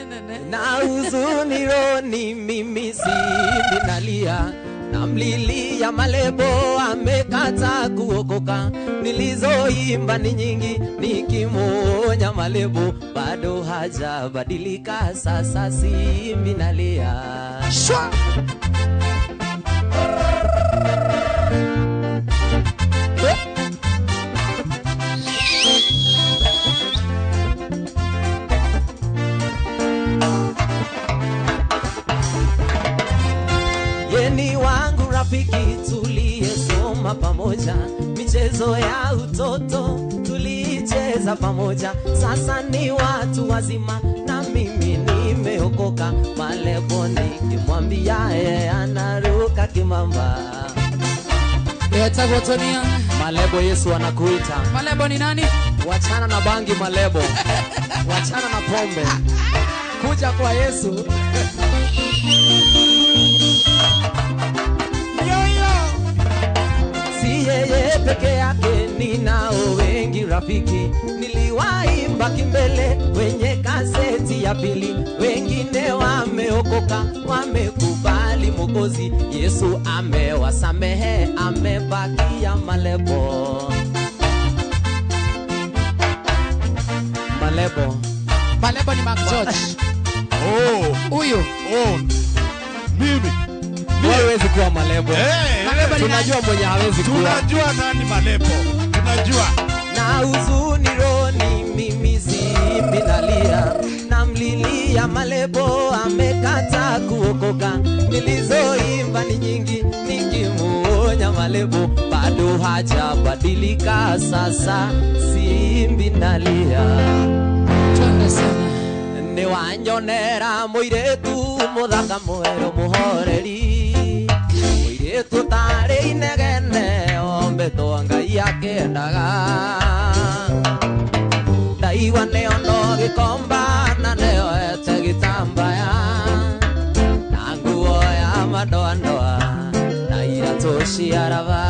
Nene. Na huzuni roni mimi simbi nalia, namlilia Malebo amekata kuokoka. Nilizoimba ni nyingi nikimuonya Malebo bado hajabadilika, sasa simbi nalia. Shwa. Yeni wangu rafiki tuliyesoma pamoja, michezo ya utoto tulicheza pamoja, sasa ni watu wazima na mimi nimeokoka. Malebo nikimwambia yeye anaruka kimamba. Etagwo Tonia. Malebo, Yesu anakuita. Malebo ni nani? Wachana na bangi Malebo, wachana na pombe, kuja kwa Yesu. Si yeye peke yake, ninao wengi rafiki. Niliwaimba kimbele wenye kaseti ya pili, wengine wameokoka, wamekubali Mwokozi Yesu, amewasamehe, amebakia Malebo. Malebo. Malebo ni Mark George. Oh, Huyu. oh. Mimi. Wewe huwezi kuwa Malebo. Eh, Malebo ni nani? Tunajua mwenye hawezi kuwa. Tunajua nani Malebo. Tunajua. Na huzuni roni mimi simbi nalia, namlilia Malebo amekata kuokoka. Nilizoimba ni nyingi nikimuonya Malebo bado hajabadilika, sasa simbi nalia. Twende sana. Nĩwanyonera mũirĩtu mũthaka mwerũ mũhoreri, mũirĩtu tarĩ inegene ombĩtwo Ngai akĩendaga. Ndaigua nĩo no gĩkomba na nĩoete gĩtambaya na nguo ya madoadoa na iratũ cia raba.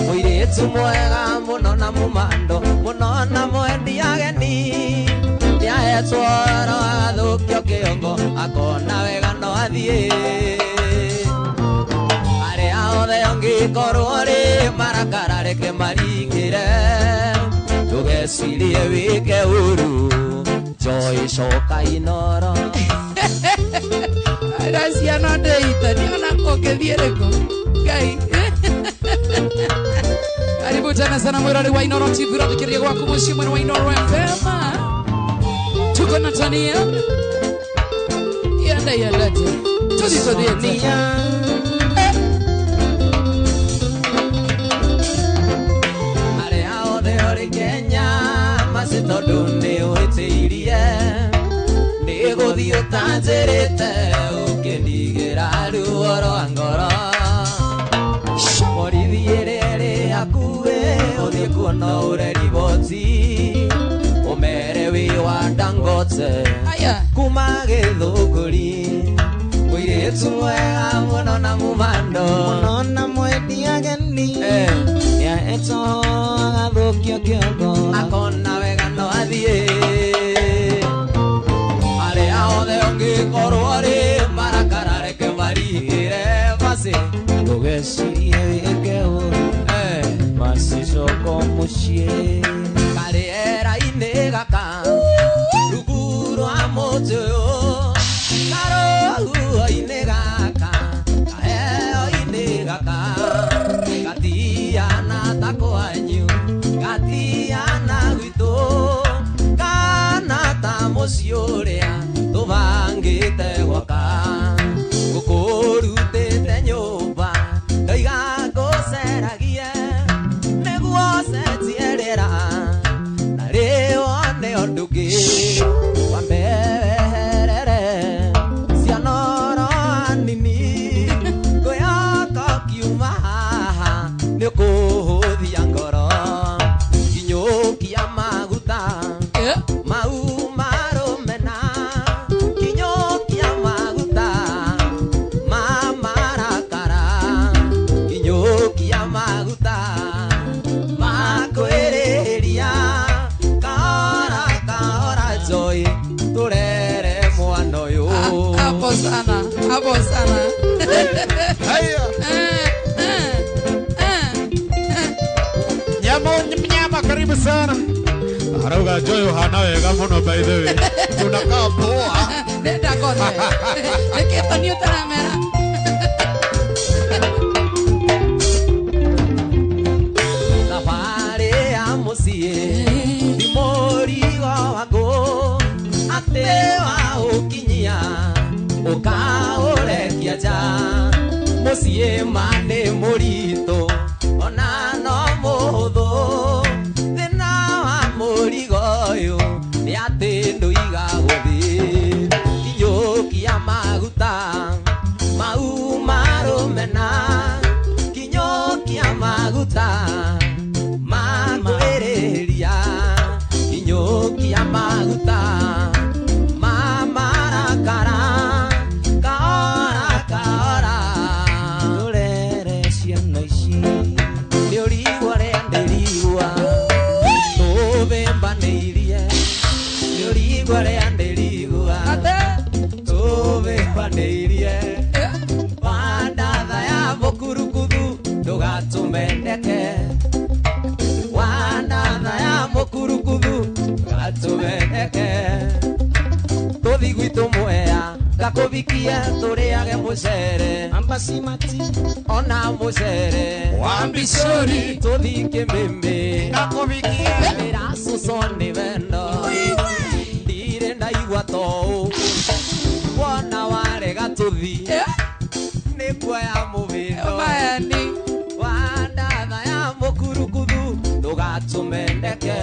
Mũirĩtu mwega mũno na mũmando mũno na mwendi ageni, nĩahetwo ũhoro agathũkio kĩongo akona wega no athiĩ. Arĩa othe ũngĩkorwo rĩ marakara reke maringĩre, ndũgecirie wĩke ũru, joy coka Inoro. Ara ciana ndeita niona kũngĩthiĩ rĩkũ Ngai. Karibu tena sana mwirori wa Inoro TV, urathikĩrĩria gwaku mũciĩ mwena wa Inoro FM. Tuko na Tonia. Yenda yendete. Tuthi tuthiĩte. Arĩa othe ũrĩ Kenya maci tondũ nĩ wĩtĩirie, nĩ gũthiĩ ũtanjĩrĩte ũkĩndigĩra ruo rwa ngoro. Borithi ĩrĩa ĩrĩ hakuhĩ ũthiĩ kuona ũre riboti, ũmere wĩ wa Dangote Aya. kuma Gĩthũngũri. Mũirĩtu mwega mũno na mũmando Mũno na mwendi ageni, Eh. nĩahetwo agathũkio kĩongo. Akona wega no athiĩ. Arĩa othe ũngĩkorwo rĩ marakara reke marigĩre basi. Ndũgecirie wĩke ũru, Eh. macicoka mũciĩ. Karĩera-inĩ gaka rungu rwa mũtĩ ũyũ, karũhuho-inĩ gaka, kaheo-inĩ gaka, gatiana ta kwanyu, gatiana gwitũ, kana ta mũciĩ ũrĩa tũbangĩte gwaka. Ngũkũrutĩte nyũmba ndoiga ngũceragie, nĩguo cenjie rĩera na rĩwone ũndũ ũngĩ. Wambe weherere ciana oro nini, ngũyoka ũkiuma haha nĩũkũhũthia ngoro. Kinyũkia maguta Eh. mau marũmena, Hapo sana, hapo sana. Haya. Nyama mnyama, karibu sana. Arauga Joy hana wega muno, by the way. Tunakaa poa. Nenda kothe. Nĩkĩ toni ũtaramera? Thabarĩ ya mũciĩ ti mũrigo waku atĩ waũkinyia ũkaũrekia nja. Mũciĩ ma nĩ mũritũ ona no mũhũthũ. Thĩna wa mũrigo ũyũ nĩ atĩ ndũigagwo thĩ. Kinyũkia maguta mau marũmena, kinyũkia maguta makwĩrĩria, kinyũkia maguta ma marakara, kahora kahora. Tũrere ciana ici. Nĩ ũrigua rĩa ndĩrigua tũbĩmbanĩirie, nĩ ũrigua rĩa ndĩrigua Ate. tũbĩmbanĩirie. Wandatha ya mũkurukuthu ndũgatũmendeke, wandatha ya mũkurukuthu ndũgatũmendeke. Tũthi gwitũ Mwea ngakũbikie tũrĩage mũcere, Ambasimati. Ona mũcere. Wambicori. Tũthi kĩmbĩmbĩ Ngakubikia. Mĩracuco nĩ wendo ndirĩ ndaigua tou wona warega tũthi nĩ kuoya mũbĩndo. Maeni. Wandatha ya mũkurukuthu ndũgatũmendeke,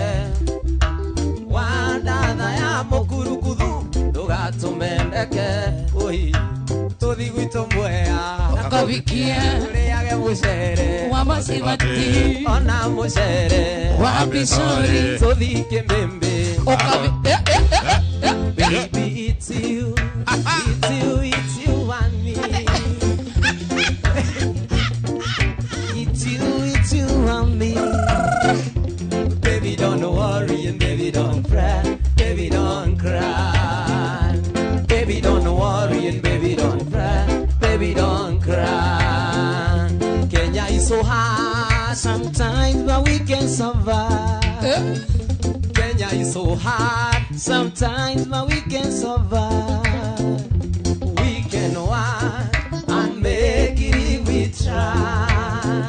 wandatha ya mũkurukuthu ndũgatũmendeke. Ui, tũthi gwitũ Mwea Ngakũbikie. Tũrĩage mũcere. Wamacibati. Ona mũcere. Wambicori. Tũthi kĩmbĩmbĩ. Ũkabi. Baby, it's you, it's you, it's you and me. It's you, it's you and me. Baby, don't worry and baby, don't fret. Baby, don't cry. Baby, don't worry and baby, don't fret. Baby, don't cry. Kenya is so hard. Sometimes, but we can survive. Kenya is so hard. Sometimes, but we can survive. We can work and make it if we try.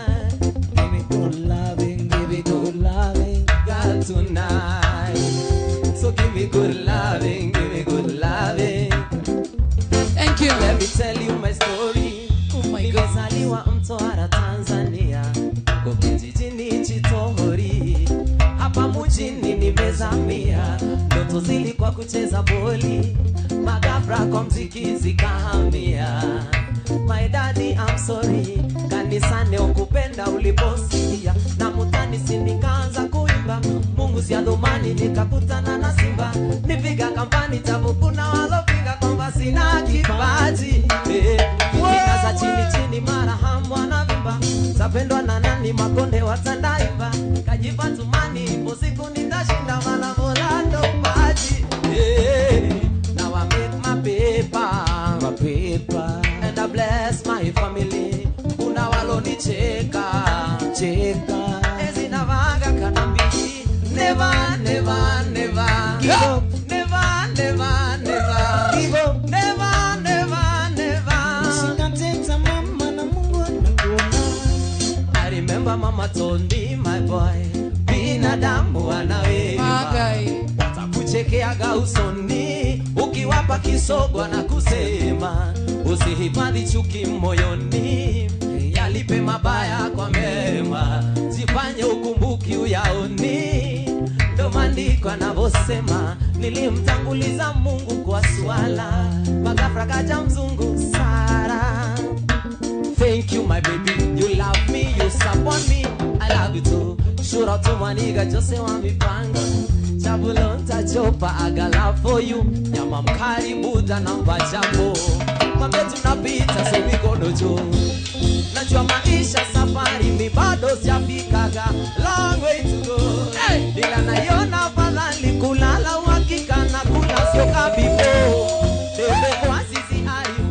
Give me good loving, give me good loving. Girl, tonight. So give me good loving, give me good loving. Thank you. Let me tell you my story. Oh my God. Nimezaliwa Mtwara, Tanzania, huko kijijini Chitohori. Hapa mjini nimezamia, ndoto zilikuwa kucheza boli, magafra kwa mziki zikahamia. My daddy, I'm sorry, kanisani ukupenda uliposikia, na mutani si nikaanza kuimba, Mungu si adhumani, nikakutana na simba, nipiga kampani japo kuna walopinga kwamba sina kipaji. Fika za chini chini mara hamu anavimba, zapendwa na nani makonde watandaimba, kajipa tumani ipo siku nitashinda, maana Mola ndo mpaji. Now I make my paper, My paper. And I bless my family. Kuna walonicheka Cheka. ezinavanga kanambi. Never, never, never. Give up. Never, never, never. Give up. Never, never, never. Usikate tamaa maana Mungu anakuona. I remember mama told me, my boy, binadamu anawema. Magai. Watakuchekeaga usoni ukiwapa kisogo na kusema usihifadhi chuki moyoni, yalipe mabaya kwa mema, jifanye ukumbuki uyaoni. Ndo maandiko anavyosema, nilimtanguliza Mungu kwa swala, magafra kaja mzungu Sara. Thank you, my baby. You love me, you support me. I love you too. Shout out to my nigga Jose wa mipango. Chabulonta chopa, I got love for you. Nyama mkali buda namba jambo. Mwambie tunapita so mikono juu. Najua maisha safari mi bado sijafikaga. Long way to go. Hey! Ila naiona afadhali kulala uhakika na kula sio kabifo. Bebe kwa sisi ari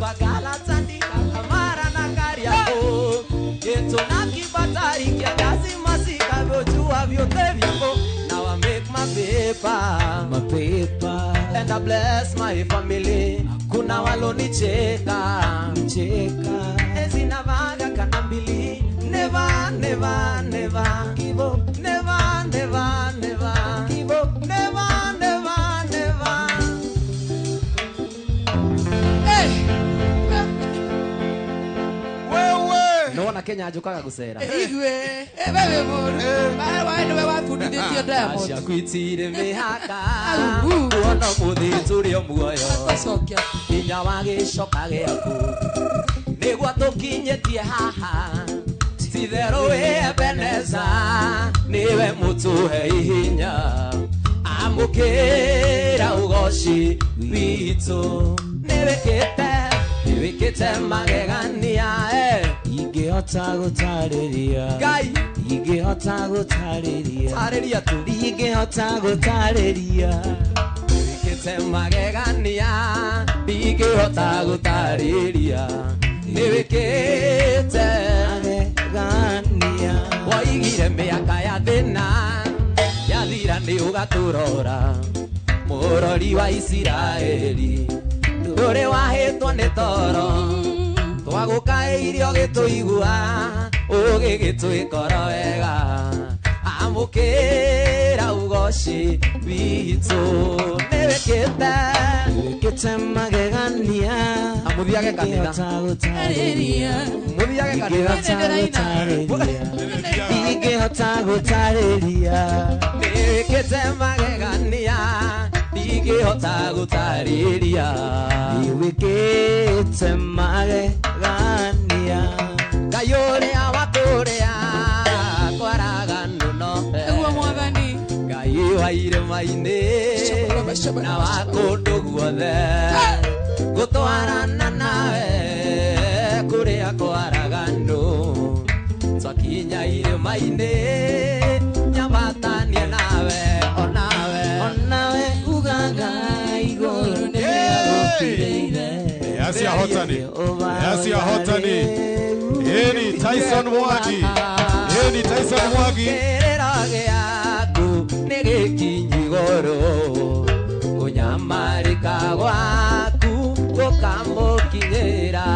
paper, My paper. And I bless my family. Kuna walonicheka Cheka. Ezinavaga kana mbili. Never, never, never Give up. Never, never, never Give up. Never, never, never. Hey. Wewe. Nona Kenya ajukaga gucera. Igwe. Wewe mũru. Wewe nĩwe wabundithĩtio Diamond. Aciakwitire mĩhaka. Au. Kuona mũthĩ tũrĩ o muoyo. Acokia. Hinya wa gĩcoka gĩaku nĩguo tũkinyĩtie haha. Titherũ Ebeneza nĩwe mũtũhe ihinya. Amũkĩra ũgoci witũ. Nĩwĩkĩte magegania. Ingĩhota gũtarĩria. Ngai. Ingĩhota gũtarĩria. Tarĩria tu. Ingĩhota gũtarĩria. Nĩwĩkĩte magegania. Ndingĩhota gũtarĩria. Nĩwĩkĩte Magegania. Woigire mĩaka ya thĩna yathira nĩ ũgatũrora. Mũrori wa Isiraeli ndũrĩ wahĩtwo nĩ toro. Twagũkaĩirio gĩtũigua ũgĩgĩtwĩkora wega. Amũkĩra ũgoci witũ. Nĩwĩkĩte. Nĩwĩkĩte magegania. Amũthiage kanitha. Ingĩhota gũtarĩria. Mũthiage kanitha. Ingĩhota gũtarĩria. Ingĩhota gũtarĩria. Nĩwĩkĩte magegania. Ndingĩhota gũtarĩria. Nĩwĩkĩte magegania. Ngai ũrĩa wa kũrĩa kwaraganu nowe. Nĩguo mwathani. Ngai wa irĩma-inĩ na wa kũndũ guothe. Gũtwarana nawe kũrĩa kwaraganu. Twakinya irĩma-inĩ nyamatanie nawe onawe. Onawe ugaga igũrũ nĩgũkirĩire. Yasi ahotani. Yasi ahotani. Yeni Tyson Mwagi. Yeni Tyson Mwagi. Kĩrĩro gĩaku nĩ gĩkinyi igũrũ. Kũnyamarĩka gwaku gũkamũkinyĩra.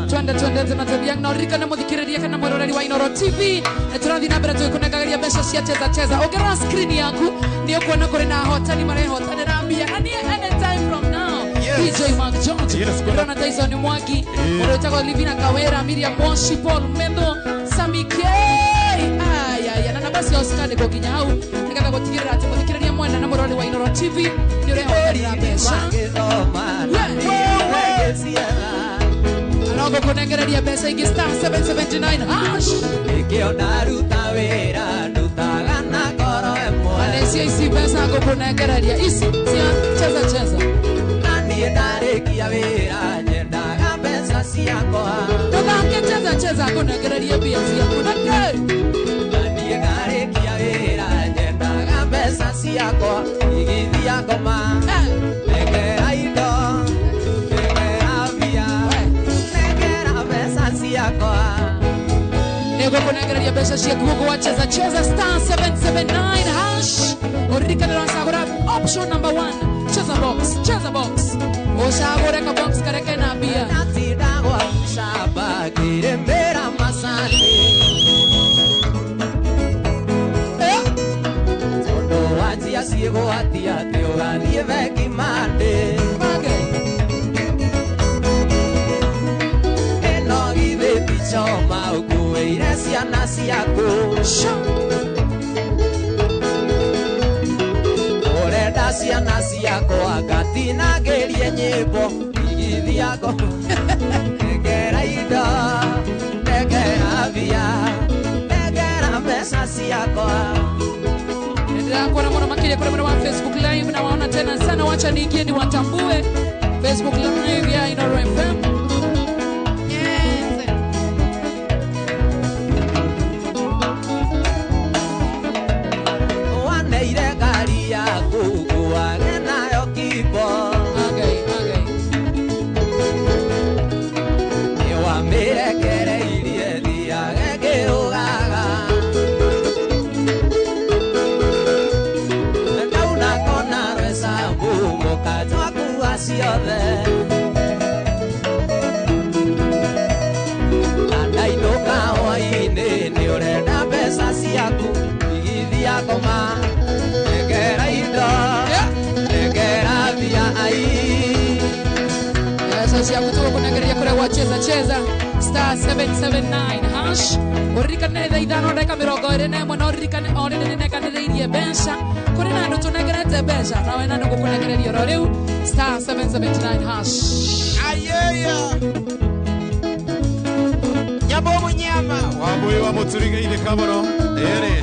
Twende twende tena na ririkana muthikiriria kana mwiroreri wa Inoro TV na turathi na mbere twikunengagĩria mbeca cia cheza cheza. Ũngĩrora screen yaku nĩ ũkuona kũrĩ na ahotani marehotanĩra mbia na niĩ anytime from now. Yes. DJ Mark Jones. Yes, kuna- Ndĩrona Tyson Mwagi, mũndũ wĩtagwo Livina Kawera, Miriam Moshi, Paul Mendo, Sami K. Aya aya na namba cia Oscar nĩguo nginya hau nĩgetha gũtigĩrĩra atĩ mũthikĩrĩria mwena na mũrori wa Inoro TV nĩ ũrehotanĩra mbeca. Arogo kunengereria mbeca ingĩ star 779 hash. Nĩkĩo ndaruta wĩra ndutaga na ngoro ĩmwe. Na nĩcio ici mbeca ngũkũnengereria ici cia cheza cheza. Na niĩ ndarĩkia wĩra nyendaga mbeca ciakwa. Ndũthake cheza cheza ngũnengererie mbia ciaku na kĩ. Na niĩ ndarĩkia wĩra nyendaga mbeca ciakwa. Igithia ngoma. Nengera indo. Nengera mbia. Nengera mbeca ciakwa. Nĩngũkũnengereria mbeca ciaku gũkũ wa cheza cheza star 779 hash. Ũririkane ũracagũra option number 1 cheza box, cheza box. Ũcagũre ka box karĩa kena mbia. Ndatinda gwa shamba ngĩrĩmĩra macani. Tondũ wanjia ciĩgwatia atĩ ũgathiĩ bengi Monday. Mange. Ĩno githĩ ti choma ũkuĩire ciana ciaku. Ũrenda ciana ciakwa ngatinangĩrie nyĩmbo igithia ngoma. Nengera indo, nengera mbia, nengera mbeca ciakwa. Nĩndĩrakuona mũno makĩria kũrĩ mwena wa Facebook Live na waona tena sana, wacha niingie niwatambue. Facebook Live ya Inoro FM. Yes. Waneire ngari yaku nguage nayo kimbo. Okay, okay. Nĩwamĩrekereirie thiage ngĩũgaga. Ndauna ciothe na ndainũka hwaĩ-inĩ nĩ ũrenda mbeca ciaku igithia ngoma nengera indo nengera mbia ai Mbeca ciaku tũgũkũnengereria kũrĩa gwa cheza cheza star 779 hash ũririkane thaa ithano ndagĩka mĩrongo ĩrĩ na ĩmwe na ũririkane o rĩrĩ nĩnenganĩrĩirie mbeca kũrĩ na andũ tũnengerete mbeca nawe na nĩngũkũnengereria oro rĩu star 779 hash. Ayeya. Nyambo munyama. Wambui wa Muturi geithĩka mũno. Ĩrĩ.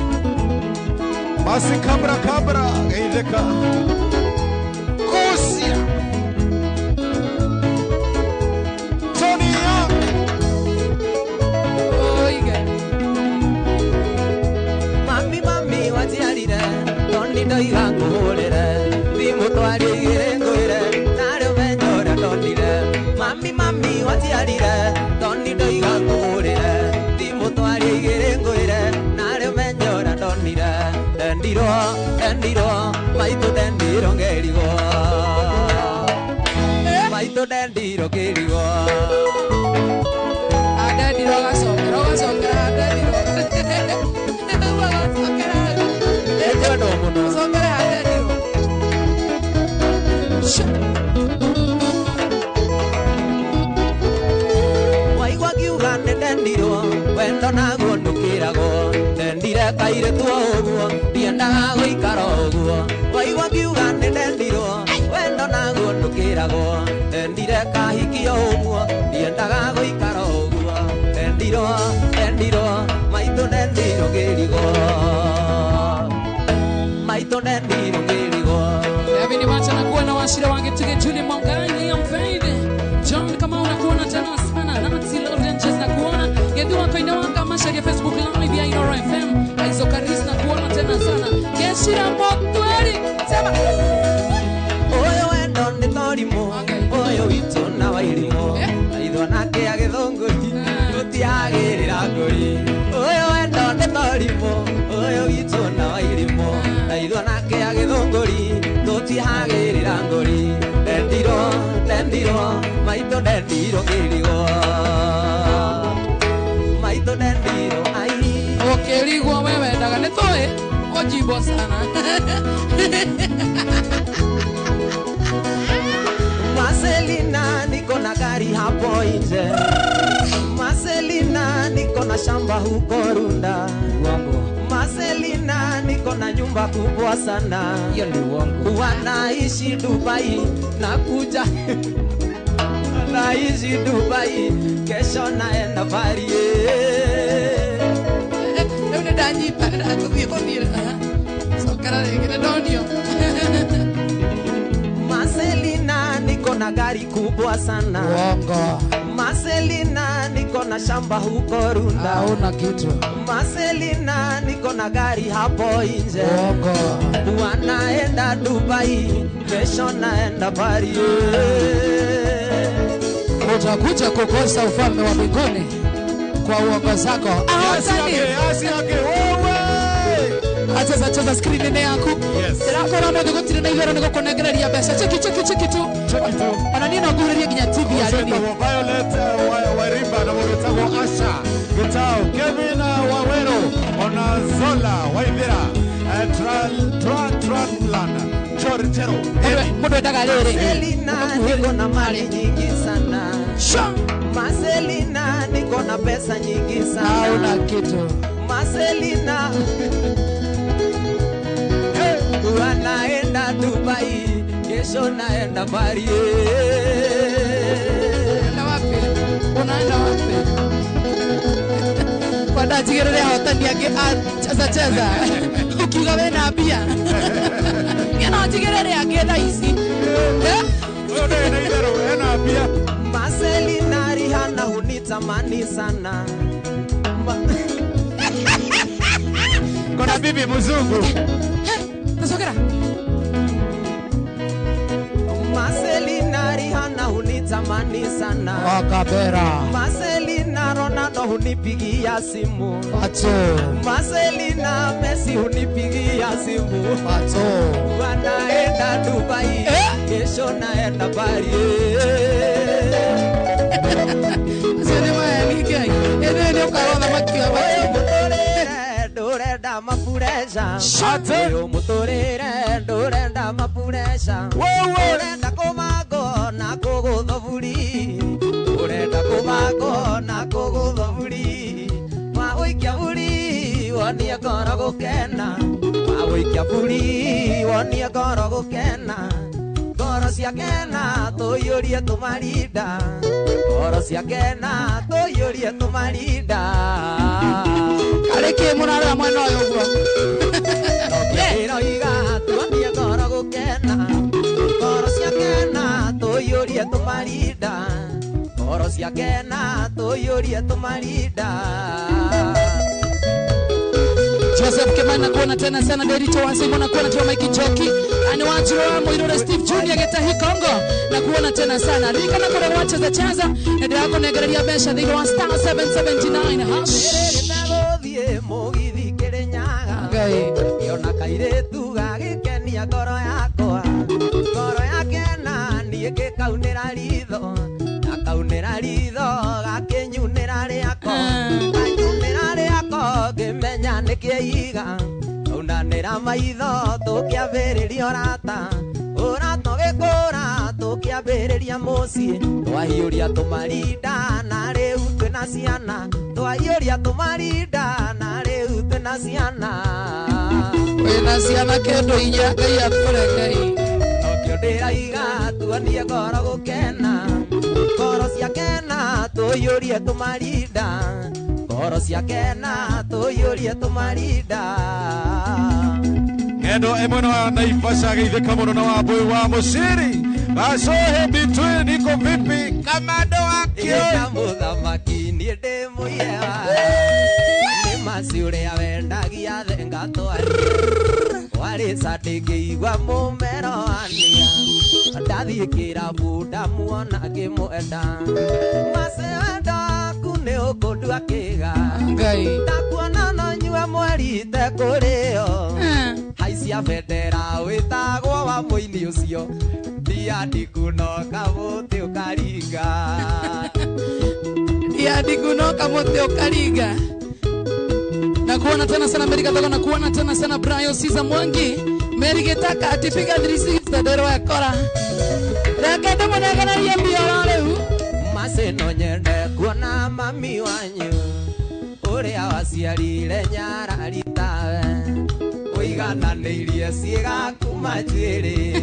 Basi kabra kabra geithĩka. Kusia. Tony Young. Oige. Mami mami wajiarire toni ndoiga ngũhũrĩre thimũ twarie igĩrĩ ngwĩre narĩ ũmenye ũrĩa ndonire. Mami mami wajiarire toni ndoiga ngũhũrĩre thimũ twarie igĩrĩ ngwĩre narĩ ũmenye ũrĩa ndonire. Ndendirwo ndendirwo maitũ ndendirwo ngĩrigwo maitũ ndendirwo ngĩrigwo. Adendirwo gacokera ũgacokera adendirwo ũgacokera Nĩngwendwo mũno. ũcokere adendirwo. Waigua ngiuga nĩ ndendirwo wendo naguo ndũkĩragwo ndendire kairĩtu o ũguo ndiendaga gũikara o ũguo. Waigua ngiuga nĩ ndendirwo wendo naguo ndũkĩragwo ndendire kahiki o ũguo ndiendaga gũikara o ũguo. Ndendirwo ndendirwo maitũ ndendirwo ngĩrigwo maitũ ndendirwo ngĩrigwo. David Wacha nakuwa na Wachira wange tuge Julie Mongai Liam Faith John kama unakuona tena sana Nancy Lawrence nakuona Gedhu wako inawanga Masharia Facebook Live ya Inoro FM Aizo Karis nakuona tena sana Keshira Motweri sema Ũyũ wendo nĩ torimũ ũyũ witũ na wairimũ aithwa nake agĩthũngũri tũtiagĩrĩra ngũri. Ũyũ wendo nĩ torimũ ũyũ witũ na wairimũ aithwa nake agĩthũngũri tũtiagĩrĩra ngũri. Ndendirwo ndendirwo maitũ ndendirwo ngĩrigwo maitũ ndendirwo ai. Ũkĩrigwo we wendaga nĩ tũĩ ũjimbo sana. Marcelina niko na gari hapo nje. Marcelina niko na shamba huko Runda. Uongo. Marcelina niko na nyumba kubwa sana. Hiyo ni uongo. Wanaishi Dubai nakuja. Wanaishi Dubai kesho naenda Paris. Rĩu nĩ ndanyita nĩ ndatũthiĩ tũthiĩ cokera rĩngĩ nĩ ndonio. Marcelina niko na gari kubwa sana. Uongo. Marcelina niko na shamba huko Runda. Hauna kitu. Marcelina niko na gari hapo nje. Uongo. Wanaenda Dubai kesho naenda Paris. Utakuja kukosa ufalme wa mbinguni kwa uongo zako. Asi yake, asi yake, wewe. Acheza cheza screen nene yaku. Yes. Ndĩrakora mũthĩ gũtirĩ na igero nĩ gũkũnengereria mbeca. Cheki cheki cheki tu. Cheki tu. Ona niĩ no ngũhũrĩrie nginya TV ya nini. Wetagwo Violet Warimba na wetagwo Asha Gitau Kevin Wawero ona Zola Waithira Tranlan George Chero. Mũndũ endaga rĩrĩ. Marcelina niko na mali nyingi sana. Sha. Marcelina niko na pesa nyingi sana. Hauna kitu. Marcelina wanaenda Dubai kesho naenda Paris. Unaenda wapi? Unaenda wapi? Kwa ndajigĩrĩre ahotani angĩ a cheza cheza. Ũkiuga wĩna mbia. Niĩ no njigĩrĩre angĩ thaa ici. Ũyũ ndarĩ na itherũ ena mbia. Marcelina Rihanna hunitamani sana. Kona bibi mzungu. Tasogera. Marcelina Rihanna hunitamani sana. Wakabera. Marcelina Ronaldo hunipigia simu. Pato. Marcelina Messi hunipigia simu. Pato. Wanaenda Dubai, kesho naenda Paris. Sio ni ene ndio karona makia ndurenda mapuresha. Uyu muturire ndurenda mapuresha. Urenda kumango na kuguthoburi. Urenda kumango na kuguthoburi. Wagũikia buri wonie ngoro gũkena. Wagũikia buri wonie ngoro gũkena. Ngoro ciakena tũiyũrie tũmarinda. Ngoro ciakena tũiyũrie tũmarinda. Karĩkĩ mũrarora mwena ũyũ ũguo. Ndĩroiga tuonie ngoro gũkena. Ngoro ciakena tũiyũrie tũmarinda. Ngoro ciakena tũiyũrie tũmarinda. Joseph Kimani kuona tena sana Derito Wansimbo na kuona tena Mike Njoki ani wajiro Muirure Steve Junior geta hikongo na kuona tena sana rika na kore wacheza chaza na ndako negereria besha thĩinĩ wa star 779 hash Nĩgũthiĩ mũgithi Kĩrĩnyaga Ngai ngĩona kairĩtu gagĩkenia ngoro yakwa ngoro yakena niĩ ngĩkaunĩra ritho gakaunĩra ritho gakĩnyunĩra rĩako kanyunĩra rĩako ngĩmenya nĩkĩiga kaunanĩra maitho tũkĩambĩrĩria ũrata ũrata ũgĩkũra tũkĩambĩrĩria mũciĩ twahiũria tũmarinda na rĩu twĩna ciana twahiũria tũmarinda na rĩu twĩna ciana wĩna ciana kĩndũ inya Ngai akũrekei nokĩo ndĩraiga tuonie ngoro gũkena ngoro ciakena tũiyũrie tũmarinda ngoro ciakena tũiyũrie tũmarinda. Ng'endo ĩmwe na Naivasha geithĩka mũno na Wambui wa Mũciri Gacohe between iko vipi kamando wakio Ĩta mũthamaki niĩ ndĩ mũiye wa nĩ maci ũrĩa wendagia thenga twaria warĩ candĩngĩigua mũmero wania ndathiĩ kĩrabu ndamuona ngĩmwenda maci wendo waku nĩ ũkũndua kĩga Ngai ndakuona no nyue mweri itekũrĩo haicia bendera wĩtagwo wa mũini ũcio ndiandikuno kamũtĩ ũkaringa ndiandikuno kamũtĩ ũkaringa na kuona tena sana Mary Gathogo na kuona tena sana Brian Caesar Mwangi Mary Gitaka atipiga 360 ndero yakora reke ndĩmũnengererie mbioro rĩu maci no nyende kuona mami wanyu ũrĩa waciarire nyarari tawe ũigananĩirie ciĩga kuma njuĩrĩ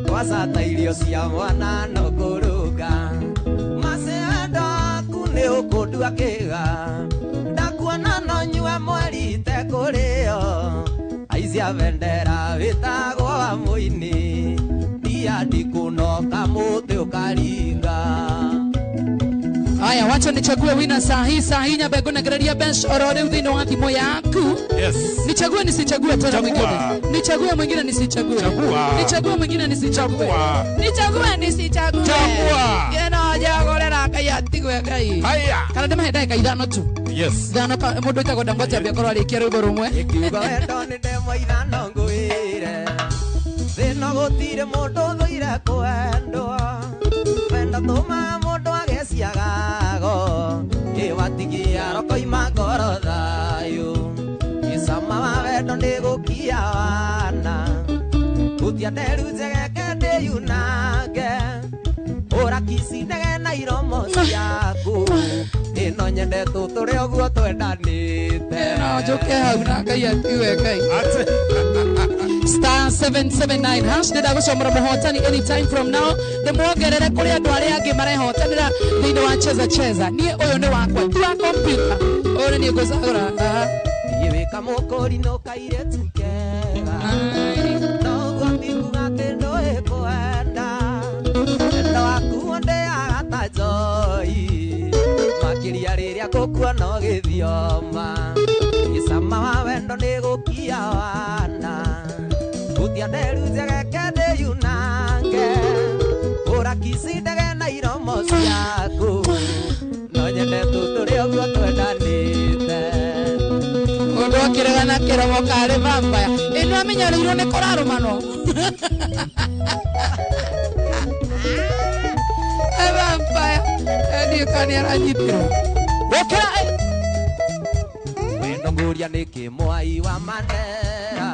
twacata irio cia mwana no kũrũnga maci wendo waku nĩ ũkũndua kĩga ndakuona no nyue mweri itekũrĩo aicia bendera wĩtagwo wa mũini ndiandikuno kamũtĩ ũkaringa. Haya, wacha nichague wina saa hii nyambe ngũnengereria bench oro rĩu thĩinĩ wa thimũ yaku. Yes. Nichague nisichague tena mwingine. Nichague mwingine nisichague. Nichague mwingine nisichague. Nichague nisichague. Chagua. Yena jagorera Ngai atigwe Ngai. Haya. Kana ndĩmahe ndagĩka ithano tu. Yes. Ithano mũndũ wĩtagwo Dangote ambia korwo arĩkia rwĩmbo rũmwe. Ĩkiuga wendo nĩ ndemwa ithano ngwĩre thĩna gũtirĩ mũndũ ũthũire kwendwo wendo tũmaga mũndũ ageciagago ĩwatigia rokoima ngoro thayũ gĩcama wa wendo nĩ gũkia wana hutia nderu njegeke ndĩyunange ũrakici ndege na iromo ciaku ĩno nyende tũtũre ũguo twendanĩte no njũke hau na Ngai atiwe Ngai star 779 hash ndĩrenda gũcomora mũhotani anytime from now ndĩmuongerere kũrĩ andũ arĩa angĩ marehotanĩra thĩinĩ wa cheza cheza niĩ ũyũ nĩ wakwa ti wa kompyuta ũyũ nĩ niĩ ngũcagũra. Niĩ wĩ kamũkũri no kairĩtu kega no ũguo ti kuga atĩ ndũĩ kwenda wendo waku ũndĩaga ta njohi makĩria rĩrĩa ngũkuona ũgĩthioma gĩcama wa wendo nĩ gũkia wana hutia nderu njegeke ndĩyunange ũrakici ndege na na iromo ciaku no nyende tũtũre ũguo twendanĩte Mundu akiregana kiromo kari vampire ino amenyereirwo ni kũrarũmanwo vampire ndiũ kana nĩaranyitirwo gũkĩra wendo ngũria nĩkĩ mwai wa Mandera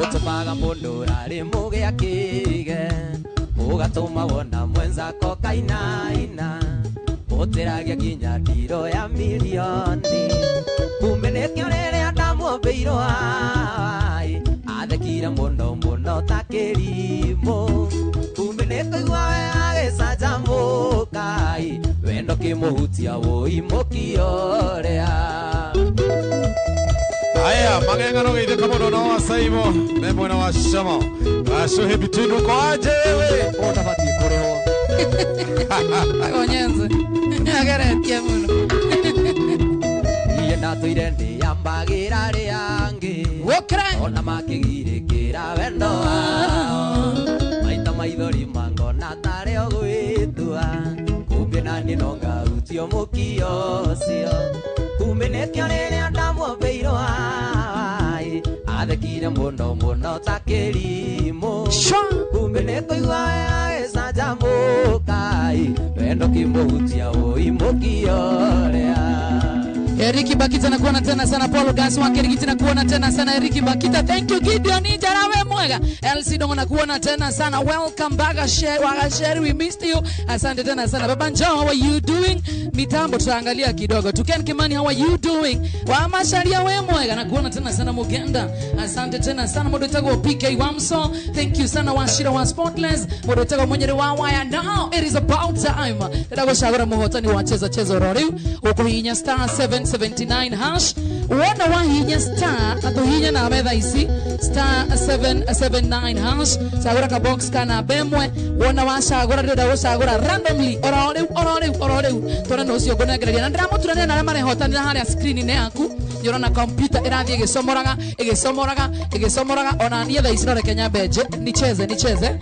ũtũmaga mũndũ ũrarĩ mũgĩ akĩge ũgatũma wona mwenzako kainaina ũtĩragia nginya ndiro ya milioni kumbe nĩkĩo rĩrĩa ndamwombĩirwo ai athekire mũno mũno ta kĩrimũ kumbe nĩkũigua we agĩcanjamũka ai wendo kĩmũhutia wũi mũkiorea Haya, magengano geithĩka mũno no wacaimo me mwena wa Camo gacuhĩ between uko aje wewe ũtabatiĩ kũrĩhwo Onyenze ageretie mũno iye ndatũire ndĩyambagĩra arĩa angĩ gũkĩra ona makĩgirĩkĩra wendo wao maita maithori mangona tarĩ o gwĩtua kumbe naniĩ no ngahutio mũkio ũcio kumbe nĩkĩo rĩrĩa ndamwombĩirwo ai athekire mũno mũno ta kĩrimũ kumbe nĩkũigua we agĩcanjamũka ai wendo kĩmũhutia wũi mũkiorea Eriki Bakita na kuona tena sana Paul Gas wa Kirigiti na kuona tena sana Eriki Bakita thank you Gideon Njarawe mwega LC Dongo na kuona tena sana welcome back Wagasheri we missed you asante tena sana Baba Njao how are you doing mitambo tutaangalia kidogo Tuken Kimani how are you doing wa Masharia we mwega na kuona tena sana Mugenda asante tena sana Modotego PK Wamso thank you sana Washira wa Spotless Modotego mwenyere wa waya now it is about time ndagoshagura muhotani wa cheza cheza rori ukuhinya star 779 hash wona wahinya star atuhinya na metha ici star 779 hash cagura ka box kana bemwe wona wacagura ndĩrenda gũcagũra randomly oro rĩu oro rĩu oro rĩu tona no ũcio ngũnengereria na ndĩramũturania na arĩa marehotanĩra harĩa screen-inĩ yaku nĩũrona computer ĩrathiĩ ĩgĩcomoraga ĩgĩcomoraga ĩgĩcomoraga ona niĩ thaa ici no reke nyambe nje nicheze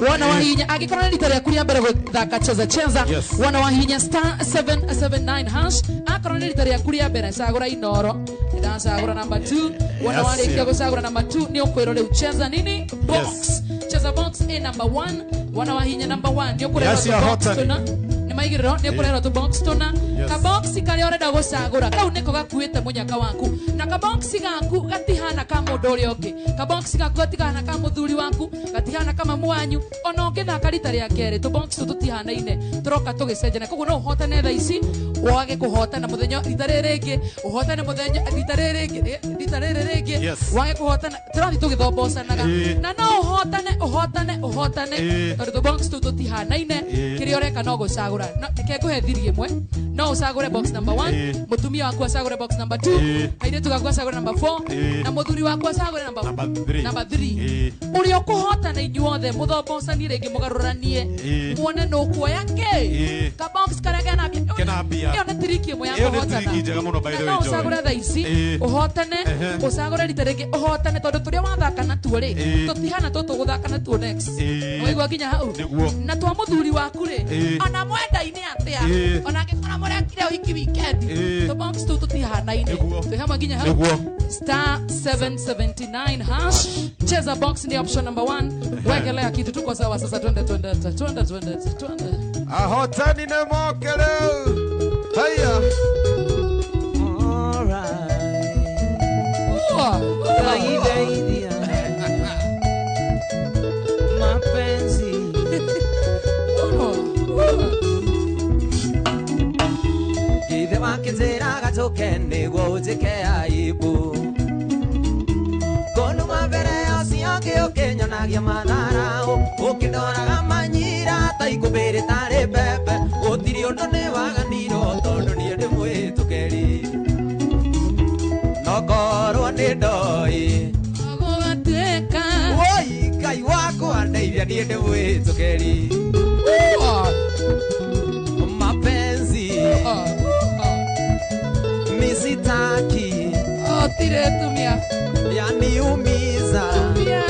wona wahinya angĩkorwo nĩ rita rĩaku rĩa mbere gũthaka cheza cheza wona wahinya star 779 hash akorwo nĩ rita rĩaku rĩa mbere cagũra Inoro ndacagũra number 2 wona warĩkia gũcagũra number 2 nĩ ũkwĩrwo rĩu cheza nini box cheza box a number 1 wona wahinya number 1 nĩ ũkũrerwo box tuna nĩ maigĩrĩro nĩ ũkũrerwo tũ box tuna kabox karĩa ũrenda gũcagũra kau nĩko gakuĩte mũnyaka waku na kabox gaku gatihana ka mũndũ ũrĩa ũngĩ kabox gaku gatihana ka mũthuri waku gatihana ka mamu wanyu ona ũngĩthaka rita rĩa kerĩ tũbox tũ tũtihanaine tũroka tũgĩcenjania koguo no ũhotane thaa ici wage kũhotana mũthenya rita rĩrĩ rĩngĩ ũhotane mũthenya rita rĩrĩ rĩngĩ rita rĩrĩ rĩngĩ wage kũhotana tũrathiĩ tũgĩthombocanaga na no ũhotane ũhotane ũhotane tondũ tũbox tũu tũtihanaine kĩrĩa ũreka no gũcagũra reke ngũhe thiri ĩmwe no ũcagũre box number 1 mũtumia waku acagũre box number 2 kairĩtu gaku acagũre number 4 na mũthuri waku acagũre number 3 ũrĩa ũkũhotana inyuothe mũthombocanie rĩngĩ mũgarũranie muone nũ ũkuoya kĩ kabox karĩa kena mbia ĩyo nĩ tiriki ĩmwe ya kũhotana no ũcagũre thaa ici ũhotane ũcagũre rita rĩngĩ ũhotane tondũ tũrĩa wathaka natuo rĩ tũtihana tũtũ gũthaka natuo next waigua nginya hau na twa mũthuri waku rĩ ona mwendaine atĩa ona angĩkorwo mũrekire ũhiki weekend tũbox tũu tũtihanaine twĩ hamwe nginya hau star 779 hash cheza box ni option number 1 wekelea kitu tuko sawa sasa twende twende twende twende twende ahotani ne mokere haya all right mapenzi ithe wakĩnjĩraga njũke nĩguo ũnjĩke aibu kũnuma mbere ya ũcio ũngĩ ũkĩnyonagia matharaũ ũkĩndoraga manyira ta ikũmbĩ rĩtarĩ mbembe gũtirĩ ũndũ nĩ waganirwo tondũ niĩ ndĩ mwĩtũkĩri no korwo nĩ ndoĩ gũgatuĩka woi Ngai wakwa ndeithia niĩ ndĩ mwĩtũkĩri mapenzi misitaki otire tumia yaniumiza tumia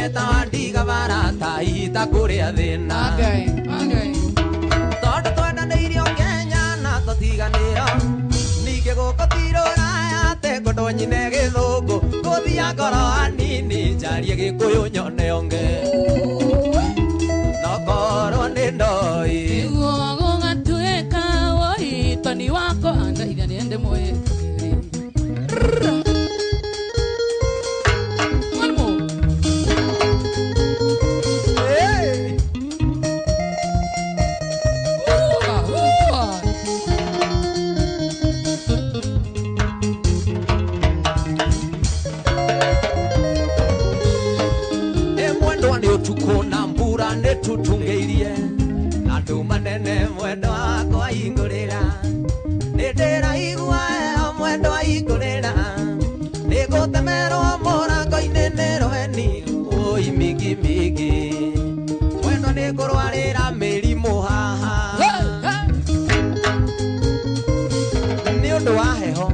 Nyone ta wandiga barata ita kũrĩa thĩna. Okay, okay. Tondũ twendanĩirio Kenya na tũtiganĩro. Ningĩ gũkũ ti rũraya atĩ ngũndũ nyine gĩthũngũ. Ngũthiĩ ngoro hanini njarie gĩkũyũ nyone ũngĩ. No korwo nĩ ndoi. Nĩguo gũgatuĩka ũhitani wakwa ndeithia niende mwĩtĩkĩri. One more. Hey! Ooh, ooh. Mwendwa nĩ ũtukũ na mbura nĩ tũtungĩirie na nduma nene mwendwa wakwa hingũrĩra nĩ ndĩraigua heho mwendwa hingũrĩra nĩ ngũtemerwo mũrango-inĩ nĩ rweni ũi migimigi mwendwa nĩ ngũrwarĩra mĩrimũ haha Hey, hey. nĩ ũndũ wa heho.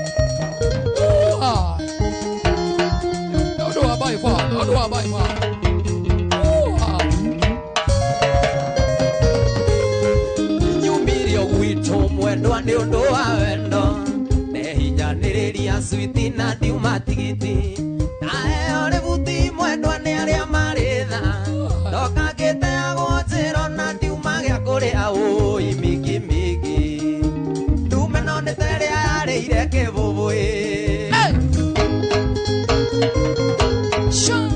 Ooh, ah. Don't do a by far. Don't do a by far. Ooh, ah. Nyumirio gwitũ mwendwa nĩ ũndũ wa wendo ndehinyanĩrĩria switi na ndiuma tigiti ndaheo rĩbuti mwendwa nĩ arĩa marĩ tha ndoka ngĩteagwo njĩro na ndiuma gĩa kũrĩa ũi migimigi ndume no nĩ ta ĩrĩa yarĩire kĩbũbũĩ. Hey! Sure.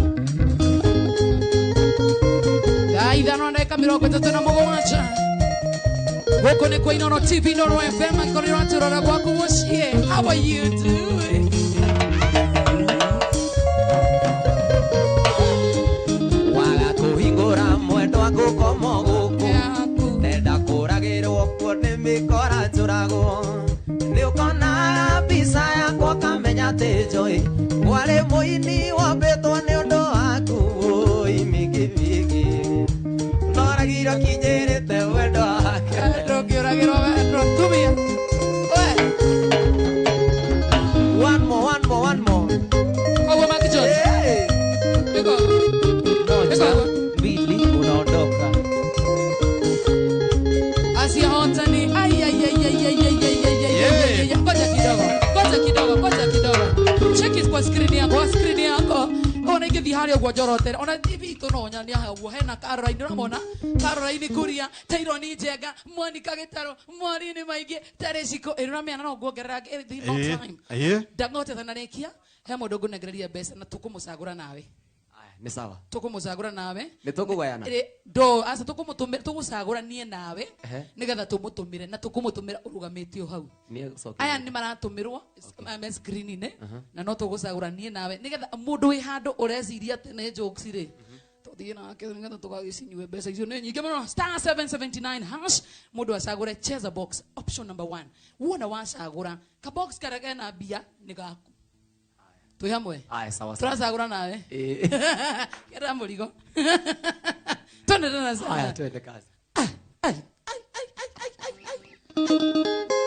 Thaa 5:37 gũkũ nĩ kwa Inooro TV, Inooro FM, angĩkorwo nĩ ũratũrora gwaku mũciĩ. How are you doing? Waga kũhingũra mwendwa ngũkoma gũkũ Yaku. Ndenda kũragĩrwo kuo nĩ mĩkora njũragwo nĩ ũkona mbica yakwa ũkamenya atĩ njũĩ mwarĩ mũini wombĩtwo nĩ ũndũ waku ũi migimigi noragirwo kinyĩrĩte wendo wake. Ndũngĩũragĩrwo wendo tumia. We. One more, one more, one more. Koguo Mark Jones. Hey! Ĩko. Moja, mbili, unaondoka. Asiahotani. Ai ai ai ai ai ai ai ai ai ai ai. Ngoja kidogo. Ngoja kidogo, ngoja kidogo. Check it kwa screen yako, kwa screen yako. Ona ingĩthiĩ harĩa ũguo njorotere. Ona TV itũ no nyone haha ũguo hena Caroline ũramona? Caroline Kuria, Taironi Njenga, Monica Gĩtarũ, Mwarini Maingĩ, Tereshiko. Ĩĩ ũramenya no nguongerera no time. Ĩĩ. Ndang'ote thanarĩkia he mũndũ ngũnengereria mbeca na tũkũmũcagũra nawe. Aya, nĩ sawa. Tũkũmũcagũra nawe. Nĩ tũkũgayana. Ĩrĩ, ndo aca tũkũmũtũmĩra tũgũcagũra niĩ nawe Ehe. nĩgetha tũmũtũmĩre na tũkũmũtũmĩra ũrũgamĩtio hau. Nĩ egũcokia. Aya nĩ maratũmĩrwo me screen-inĩ na no tũgũcagũra niĩ nawe nĩgetha mũndũ wĩ handũ ũreciria atĩ nĩ jokes rĩ tũthiĩ nake nĩgetha tũgagĩcinyue mbeca icio nĩ nyingĩ mũno. Star 779 hash mũndũ acagũre cheza box option number 1. Wona wacagũra ka box karĩa kena mbia nĩ gaku. Twĩ hamwe. Aya, sawa sawa. Tũracagũra nawe. Ĩĩ. Kera mũrigo. Twende tena sana. Aya, twende kazi. Ai, ai, ai, ai, ai, ai, ai.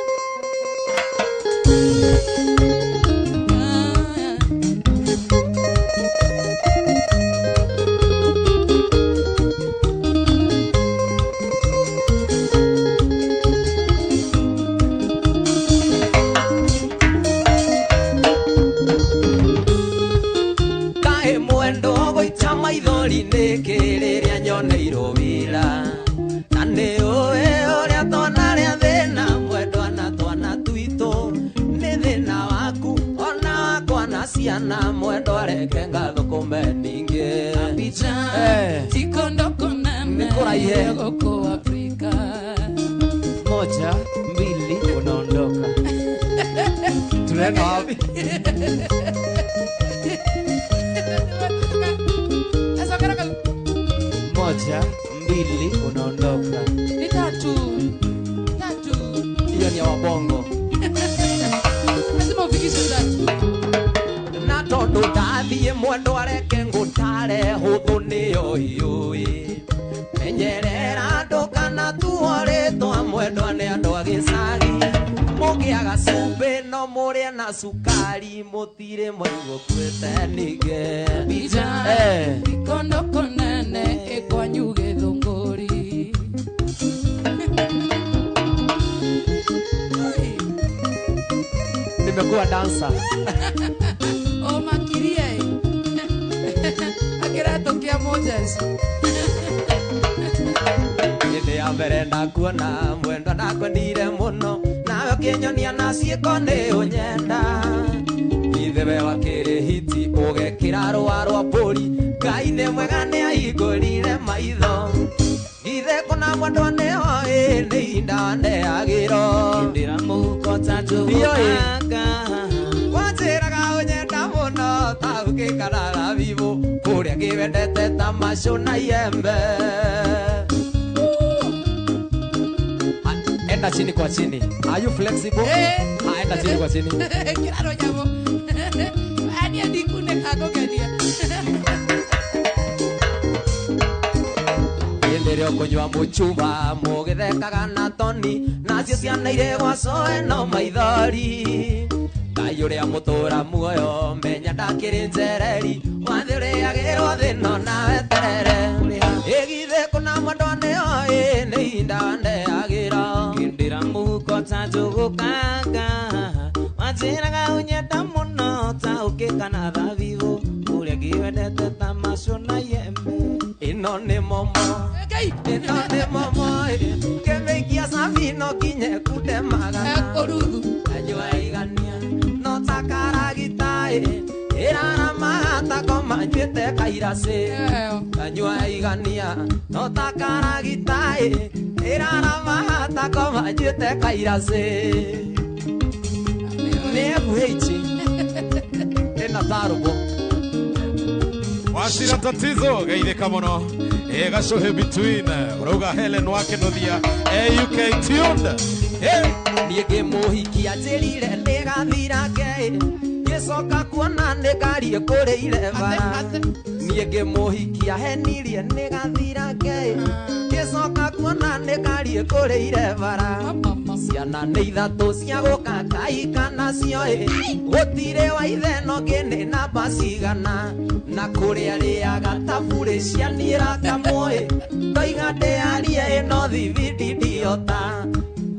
Ah, Kaĩ mwendwa gũita maithori nĩkĩ rĩrĩa nyoneirwo wĩra na nĩ ũĩ ũrĩa twanarĩa thĩna mwendwa na twana twitũ nĩ thĩna waku ona wakwa na ciana mwendwa reke ngathũkũme ningĩ. Abidjan, Eh. tikondoko nene Nĩ kũraihe. gũkũ Afrika. Moja, mbili, unaondoka. Tunaenda wapi? Sasa kau. Moja, mbili, unaondoka. Ni tatu. Tatu. Hiyo ni ya wabongo. Lazima ufikishe tatu. Na tondũ ndathiĩ mwendwa reke ngũtare hũthũ nĩyo iyũĩ menyerera andũ kana tuo rĩtwa mwendwa nĩ andũ a gĩcagi. Mũngĩaga cumbĩ no mũrĩe na cukari mũtirĩ mwaigua kuĩte ningĩ. Bija ikondo konene ikwanyu gĩthũngũri. Nimekuwa dancer. O makirie. Akĩratũkia Moses. Hĩndĩ ya mbere ndakuona mwendwa ndakwendire mũno nawe ũkĩnyonia na ciĩko nĩ ũnyenda. Ithe we wakĩrĩ hiti ũgekĩra rũa rwa mbũri Ngai nĩ mwega nĩ ahingũrire maitho. Ithe kũna mwendwa nĩho ĩ nĩ indaneagĩro. Ndĩra mũhuko ta njũgũkanga. Wanjĩraga ũnyenda mũno ta ũgĩkara thabibũ kũrĩa ngĩwendete ta macũ na iembe. Enda chini kwa chini. Are you flexible? Enda chini kwa chini. Kiraro nyamo. Ani andikune kagogenia. Hĩndĩ ĩrĩa ũkũnyua mũcuba mũgĩthekaga na toni nacio ciana irĩ gwacoe no maithori. Ngai ũrĩa mũtũra muoyo menya ndakĩrĩ njereri wathĩ ũrĩagĩrwo thĩ no na weterere. Ĩgithĩ kũna mwendwa nĩho ĩ nĩ indaneagĩra. Ndĩra mũhuko ta njũgũkanga. Wanjĩraga ũnyenda mũno ta ũkĩkana thabibũ kũrĩa ngĩwendete ta macũ na iembe. Ĩno nĩ momo. Ĩno nĩ momo. Kĩmĩikia cabi no kinye kunde magana. Ũruthu. Anyua igania no ta karagita ĩ. Ĩraramaga ta ngoma nyuĩte kairacĩ. Anyua igania no ta karagita ĩ. Ĩraramaga ta ngoma nyuĩte kairacĩ. Nĩ FH. Ĩna tarũbo. Wacira tatizo geithĩka mũno. Gacohe between ũrauga Helen wake Nuthia AUK tuned. Niĩ ngĩmũhikia njĩrire nĩgathira ke ngĩcoka kuona nĩngariĩ kũrĩire bara. Niĩ ngĩmũhikia henirie nĩgathira ke ngĩcoka kuona nĩngariĩ kũrĩire bara. Ciana nĩ ithatũ cia gũka ngaika nacio ĩ gũtirĩ wa ithe no ngĩ nĩ namba cigana na kũrĩa rĩaga taburĩ cianiĩra kamwe ndoiga ndĩarie ĩno thibindi ndiota.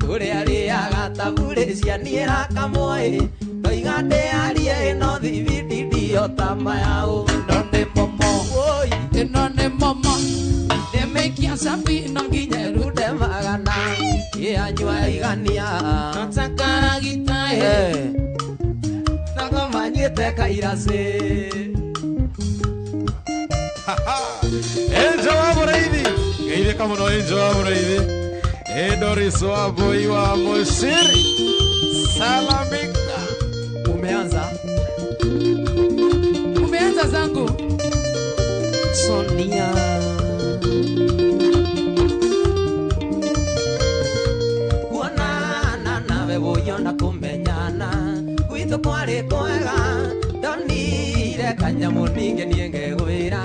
Kũrĩa rĩaga taburĩ cianiĩra kamwe ndoiga ndĩarie ĩno thibindi ndiota mayaũ. Ĩno nĩ momo. Ĩno nĩ momo. Ndĩmĩikia cabi no nginya ĩrunde magana. Ĩanyua igania no ta karagita ĩ na ngoma nyuĩte kairacĩ. Enjo wa Mũrĩithi. Geithĩka mũno Enjo wa Mũrĩithi. Doris wa Mbui wa Mũciri. Salamika. Umeanza. Umeanza zangu. Sonia. Kuonana nawe woyona kũmenyana gwitũ kwarĩ kwega ndonire kanyamũ ningĩ niĩ ngegwĩra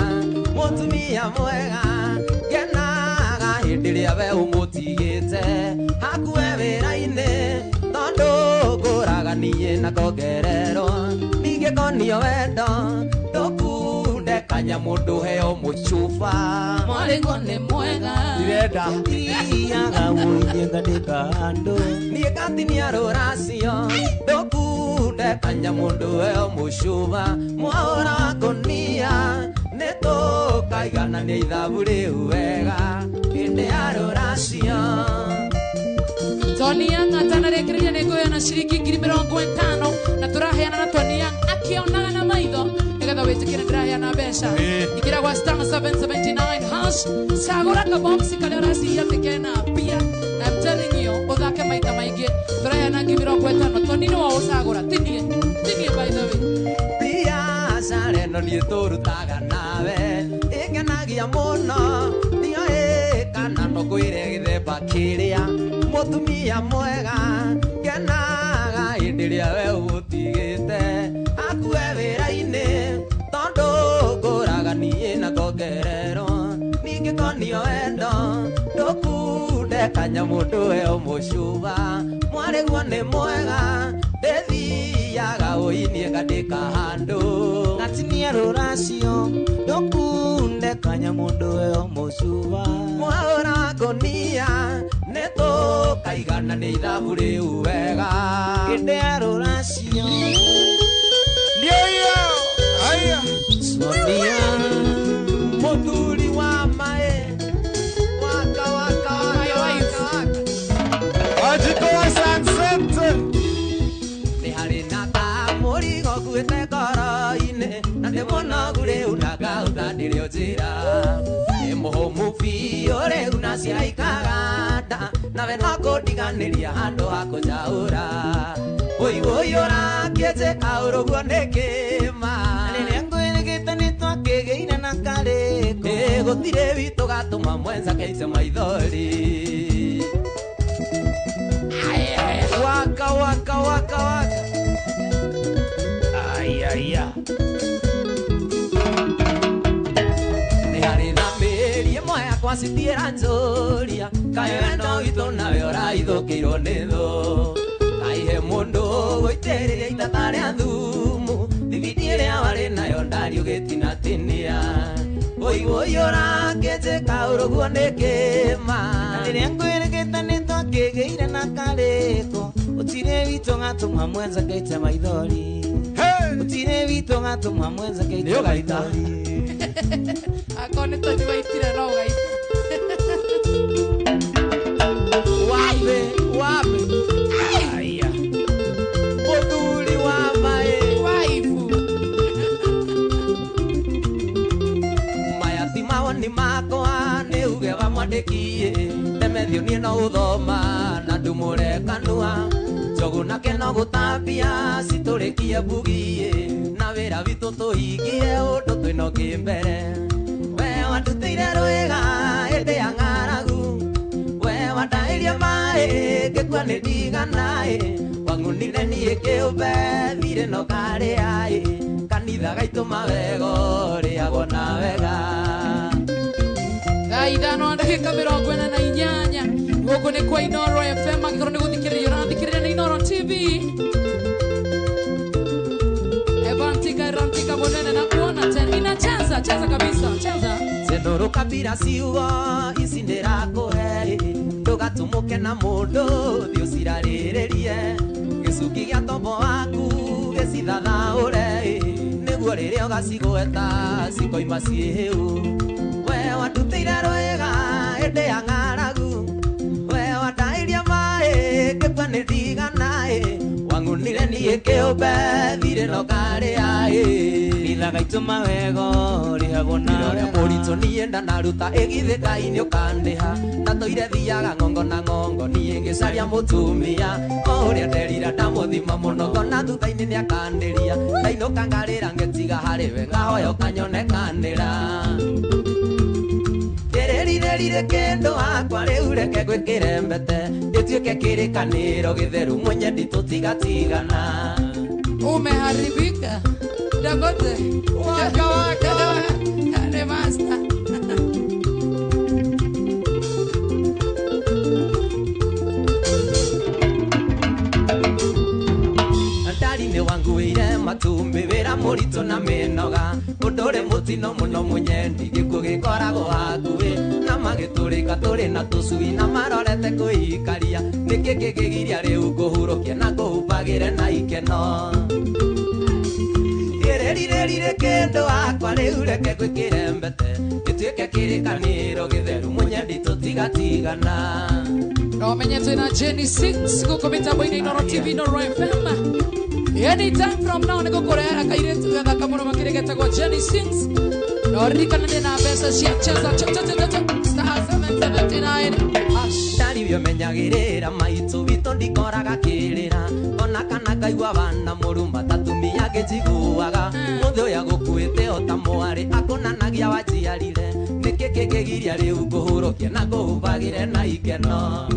mũtumia mwega ngenaga hĩndĩ ĩrĩa we ũmũtigĩte hakue wĩra-inĩ tondũ ngũraga niĩ na kongererwo ningĩ konio wendo ndũkunde kanyamũ ndũheo mũcuba. Mwarĩguo nĩ mwega. Ndirenda. Thiaga ũiye ngandĩka andũ. Niĩ ngatinia rũracio ndũkunde kanyamũ ndũheo mũcuba mwaũra wa ngũnia nĩ tũkaiganania ithabu rĩu wega hĩndĩ ya rũracio. Tony Young atanarĩkĩrĩria nĩ ngũheana ciringi 50,000 na tũraheana na Tony Young akĩonaga na maitho nĩgetha wĩtĩkĩre ndĩraheana mbeca. Ingĩra gwa star 779 hash cagũra kaboxi karĩa ũraciria atĩ kena mbia. I'm telling you ũthake maita maingĩ tũraheana 50,000. Tony nĩwe ũcagũra ti niĩ. Ti niĩ by the way. Biacara ĩno niĩ tũrutaga nawe ĩngenagia mũno ndiũĩ kana no ngwĩre gĩthemba kĩrĩa mũtumia mwega ngenaga hĩndĩ ĩrĩa we ũgũtigĩte akue wĩra-inĩ tondũ ngũraga niĩ na kongererwo ningĩ konio wendo ndũkunde Ndũkunde kanyamũ ndũe mũcuba mwarĩguo nĩ mwega ndĩthiaga ũinie ngandĩka handũ Ngatinia rũracio ndũkunde kanyamũ ndũe mũcuba mwaũra ngũnia nĩtũkaigana nĩ ithabu rĩu wega Kĩndĩ ya rũracio Ndio hiyo. Haya. Sonia mũthuri wa mae waka waka My waka wife. waka Wajiko wa Sunset. Nĩ harĩ na kamũrigo nguĩte ngoro-inĩ na ndĩ mũnogu rĩu na ngauga ndĩrĩ o njĩra nĩ mũhũmũ biũ rĩu na ciraikaganda nawe no kũndiganĩria handũ ha kũnjaũra wũi wũi ũrakĩnjĩka ũrũguo nĩ kĩma Rĩrĩa ngwĩrĩgĩte nĩtwakĩgĩire na karĩko Ĩ gũtirĩ witũ gatũma mwenza keite maithori waka waka waka waka Aya. Nĩ harĩ na mĩri ĩmwe yakwa citiĩra njũria kaĩ wendo witũ nawe ũraithũkĩirwo nĩ thũ kaihe mũndũ gũitĩrĩria itata rĩa thumu thibiti ĩrĩa warĩ nayo ndariũgĩtinatinia wũi wũi ũrakĩnjĩka ũrũguo nĩ kĩma Na rĩrĩa ngwĩrĩgĩte nĩtwakĩgĩire na karĩko gũtirĩ witũ gatũma mwenza keite maithori Hey. gũtirĩ witũ gatũma mwenza keite Nĩ ũgaita. maithori Akorwo nĩ tũnyi waitire no ũgaita. Wabe wabe Aya. mũthuri wa mae Wife. Maya ti mawoni makwa nĩ uge wa mwandĩki ndemethio niĩ no gũthoma na ndumũre kanua njogu nake no gũtambia citũrĩkie mbugi na wĩra witũ tũhingie ũndũ twĩna ũngĩ mbere we wandutĩire rwĩga hĩndĩ ya ng'aragu we wandaĩrie maĩ ngĩkua nĩ ndiganaĩ wang'unire niĩ kĩũmbe thirĩ no karĩaĩ kanitha gaitũ mawego rĩagwo na wega Thaa ithano na ndagĩka mĩrongo ĩna na inyanya gũkũ nĩ kwa Inoro FM angĩkorwo nĩ gũthikĩrĩria ũrathikĩrĩria nĩ Inoro TV Evantika Rantika mũnene na kuona tena inacheza cheza kabisa cheza Cenũrũka mbira ciugo ici ndĩrakũhe ndũgatũmũke na mũndũ thiĩ ũcirarĩrĩrie gĩcungi gĩa tombo waku gĩcithathaũre nĩguo rĩrĩa ũgacigweta cikoima ciĩhĩu we wandutĩire rwĩga hĩndĩ ya ng'aragu we wandaĩrie maĩ ngĩkua nĩ ndiganaĩ wang'unire niĩ kĩũmbe thirĩ no karĩaĩ Itha gaitũ mawego rĩhagwo na Irore wega mũritũ niĩ ndanaruta ĩgithĩka-inĩ ũkandĩha ndatũire thiaga ng'ongo na ng'ongo niĩ ngĩcaria mũtumia o ũrĩa nderira ndamũthima mũno ngona thutha-inĩ nĩakandĩria ndainũka ngarĩra ngĩtiga harĩ we ngahoya ũkanyonekanĩra ndĩrĩrirĩrire kĩndũ wakwa rĩu reke gwĩkĩre mbete ĩtuĩke kĩrĩkanĩro gĩtheru mwenyendi tũtigatigana umeharibika Dangote Waka waka. ni master Ndari nĩ wanguĩire matumbĩ wĩra mũritũ na mĩnoga ũndũ ũrĩ mũtino mũno mũnyendi gĩkuũ gĩkoragwo hakuhĩ na magĩtũrĩka tũrĩ na tũcui na marorete kũikaria nĩkĩ kĩngĩgiria rĩu ngũhurũkie na ngũhumbagĩre na ikeno Ĩrĩrirĩrire kĩndũ wakwa rĩu reke gwĩkĩre mbete gĩtuĩke kĩrĩkanĩro gĩtheru mũnyendi tũtigatigana na ũmenye twĩna Jenny 6 gũkũ mĩtambo-inĩ Inoro TV Inoro FM anytime from now nĩ gũkũrehera kairĩtu gathaka mũno makĩria getagwo Jenny 6 na ũririkane ndĩ na mbeca cia cheza cha cha cha cha star 779 hash Ndari ũmenyagĩrĩra maitũ witũ ndikoraga kĩrĩra ona kana ngaigua bana mũruma tatumia ngĩnjiguaga mũthĩ ũyũ agũkuĩte o ta mwarĩ akũnanagia wajiarire nĩkĩ kĩngĩgiria rĩu ngũhurũkie na ngũhumbagĩre na ikeno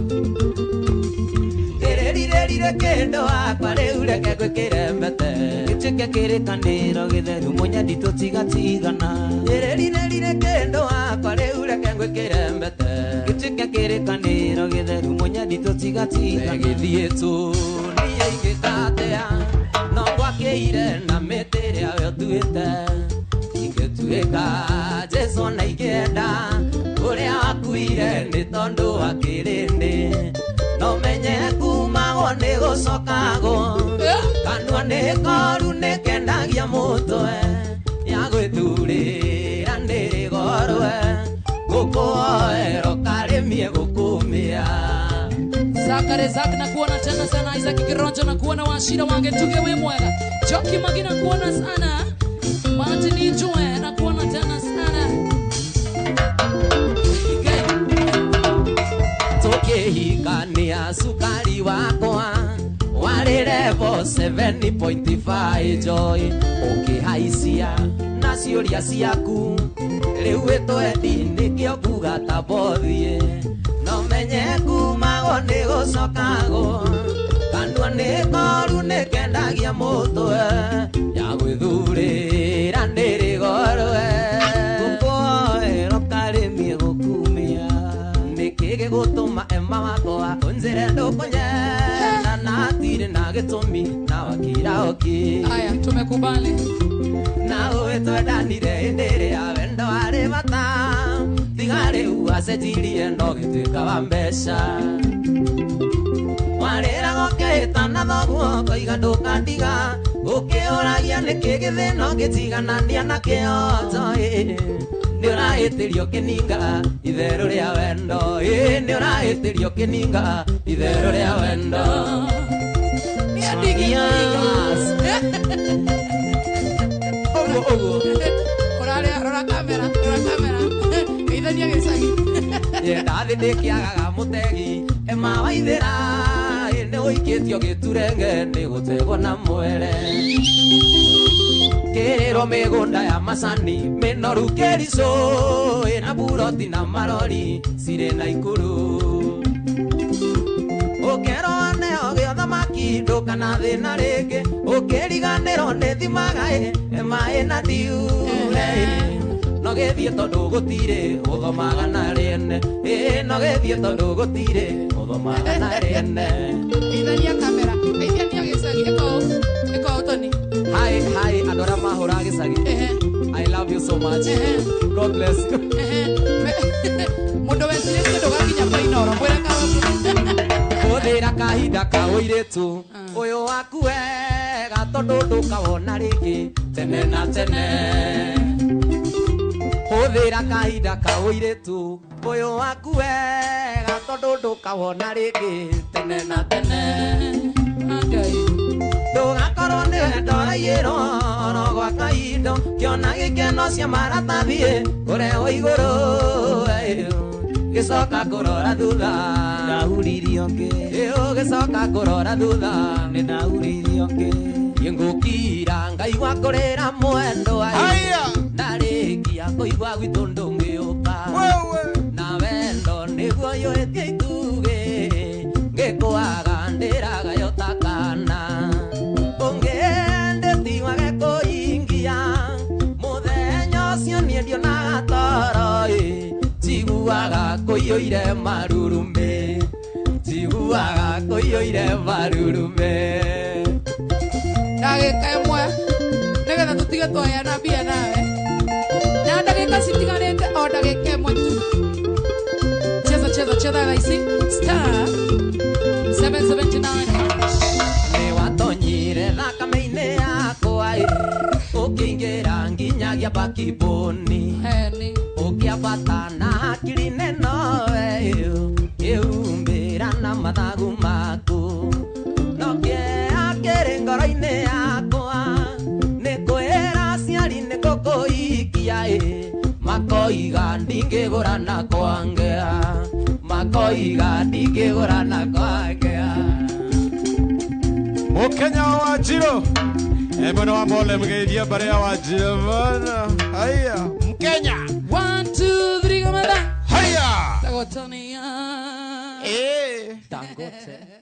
Ndĩrĩrirĩrire kĩndũ wakwa rĩu reke ngwĩkĩre mbete gĩtuĩke Gĩtuĩke kĩrĩkanĩro gĩtheru mũnyendi tũtigatigana. Rĩrĩrĩrĩrĩ kĩndũ wakwa rĩu reke ngwĩkĩre mbete. Gĩtuĩke kĩrĩkanĩro gĩtheru mũnyendi tũtigatigana. Gĩthiĩ tu niĩ ingĩkatea no ngwakĩire na mĩtĩ ĩrĩa we ũtuĩte. Ingĩtuĩka Jesũ na ingĩenda ũrĩa wakuire nĩ tondũ wa kĩrĩndĩ. No menye kumagwo nĩ gũcokagwo kanua nĩ koru nĩ kendagia mũtwe ya gwĩthurĩra nĩ rĩgorwe gũkũoero karĩmie gũkũmĩa. Zakare Zak na kuona tena sana, Isaac Kironjo na kuona Washira wangetuge we mwega. Joki Magina kuona sana. Martin Ijue na kuona tena sana. Tukihikania sukari wakwa warĩ level 7.5 joy ũkĩhaicia na ciũria ciaku rĩu wĩtwendi nĩkĩo nguga ta bothiĩ no menye kumagwo nĩ gũcokagwo kanua nĩ koru nĩ kendagia mũtwe ya gwĩthurĩra nĩ rĩgorwe Gũkũoero karĩmie gũkumia. Nĩkĩ gĩgũtũma ema wakwa ũnjĩre ndũkũnyenda na hatirĩ na gĩtũmi na wakira ũki. Haya, tumekubali. Na ũĩ twendanire hĩndĩ ĩrĩa wendo warĩ bata tiga rĩu acenjirie no gĩtuĩka wa mbeca. Warĩraga ũkĩhĩta na thoguo ũkoiga ndũkandiga ũkĩũragia nĩkĩ gĩthĩna ũngĩtiganania nakĩo toĩ. Nĩ ũrahĩtĩrio kĩninga itherũ rĩa wendo ĩ nĩ ũrahĩtĩrio kĩninga itherũ rĩa wendo. Ũguo ũguo. Ũrarĩa rora kamera, rora kamera. Geithania gĩcagi. Nyenda thĩ ndĩkĩagaga mũtegi ema waithĩra nĩ ũikĩtio gĩturenge nĩ gũtegwo na mwere. Kĩrĩrwo mĩgũnda ya macani mĩnoru kĩricũ ĩna buroti na marori cirĩ na ikuru. Ũkerwo nĩo gĩothamaki ndũkana thĩna rĩngĩ ũkĩriganĩrwo nĩ thimaga ĩ ema ĩna ndiure. No gĩthiĩ tondũ gũtirĩ ũthomaga na rĩene ĩ no gĩthiĩ tondũ gũtirĩ ũthomaga na rĩene. Geithania kamera, geithania gĩcagi ĩko ĩko Tony. Hi hi andũ arĩa mahũraga gĩcagi. I love you so much. God bless you. Mũndũ wecirĩtie ndũgakinya kwa Inooro mwĩre kawa. Hũthĩra kahinda ka ũirĩtu ũyũ waku wega tondũ ndũkawona rĩngĩ tene na tene. Hũthĩra kahinda ka ũirĩtu ũyũ waku wega tondũ ndũkawona rĩngĩ tene na tene. Ngai. Ndũgakorwo nĩ wendo ũraiyĩrwo oro gwa kahinda kĩona gĩkeno cia maratathi kũrehwo igũrũ gĩcoka kũrora thutha. Ndahuririo ngĩ. Gĩcoka kũrora thutha. Nĩ ndahuririo ngĩ. Ngũkira ngaigua kũrĩra mwendo Haya. Ndarĩkia kũigua gwitũ ndũngĩũka Wewe. na wendo nĩguo yũĩtie itugĩ ngĩkũaga ndĩraga yo ta kana ũngĩendeti wage kũingia mũthenya ũcio niĩ ndionaga toro ĩ njiguaga kũiyũire marurumĩ njiguaga kũiyũire marurumĩ. Ndagĩka ĩmwe nĩgetha tũtige twaheana mbia nawe na ndagĩka citiganĩte o ndagĩka ĩmwe tu. Cheza cheza cheza thaa ici star 779 hash. Nĩ watonyire thakame-inĩ yakwa ĩ ũkĩingĩra nginyagia bakiboni ũkĩambata na hakiri nenowe ĩumbĩra na mathagu maku no kĩeha kĩrĩ ngoro-inĩ yakwa nĩ kwĩra aciari nĩ gũkũhikia ĩ makoiga ndingĩgũra na kwangĩa makoiga ndingĩgũra na kwangĩa. Mukenya wa Wanjirũ mwena wa Mole mgeithia mbere ya Wanjirũ bana. Haya Mkenya 1 2 3 kamera. Haya Tagotania. Eh Dangote.